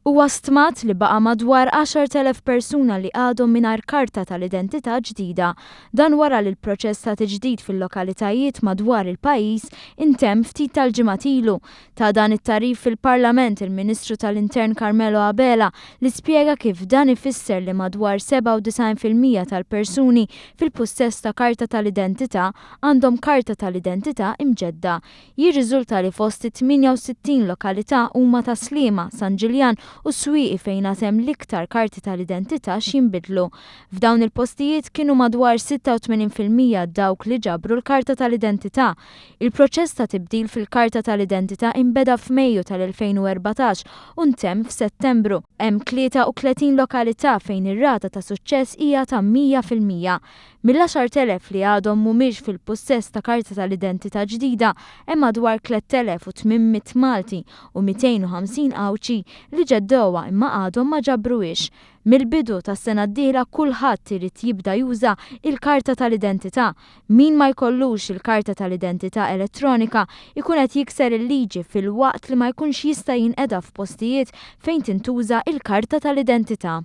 Huwa stmat li baqa' madwar 10,000 persuna li għadhom mingħajr karta tal-identità ġdida. Dan wara li l-proċess ta' tiġdid fil-lokalitajiet madwar il-pajjiż intemm ftit tal-ġimgħat ilu. Ta dan it-tagħrif fil-Parlament il-Ministru tal-Intern Carmelo Abela li spjega kif dan ifisser li madwar 97% tal-persuni fil-pussess ta' karta tal-identità għandhom karta tal-identità imġedda. Jirriżulta li fost it-68 lokalità huma Tas-Sliema, San Ġiljan u s-Swieqi fejn għad hemm l-iktar karti tal-identità x'jinbidlu. F'dawn il-postijiet kienu madwar 86% dawk li ġabru l-karta tal-identità. Il-proċess ta' tibdil fil-karta tal-identità inbeda f'Mejju tal-2014 u ntemm f'Settembru. Hemm 33 lokalità fejn ir-rata ta' suċċess hija ta' 100%. Mill-10,000 li għadhom mhumiex fil-pussess ta' karta tal-identità ġdida, hemm madwar 3,800 Malti u 250 Għawdxi li ġeddewha imma għadhom ma ġabruhiex. Mill-bidu tas-sena d-dieħla kulħadd irid jibda juża il-karta tal-identità. Min ma jkollux il-karta tal-identità elettronika jkun qed jikser il-liġi filwaqt li ma jkunx jista' jinqeda f'postijiet fejn tintuża il-karta tal-identità.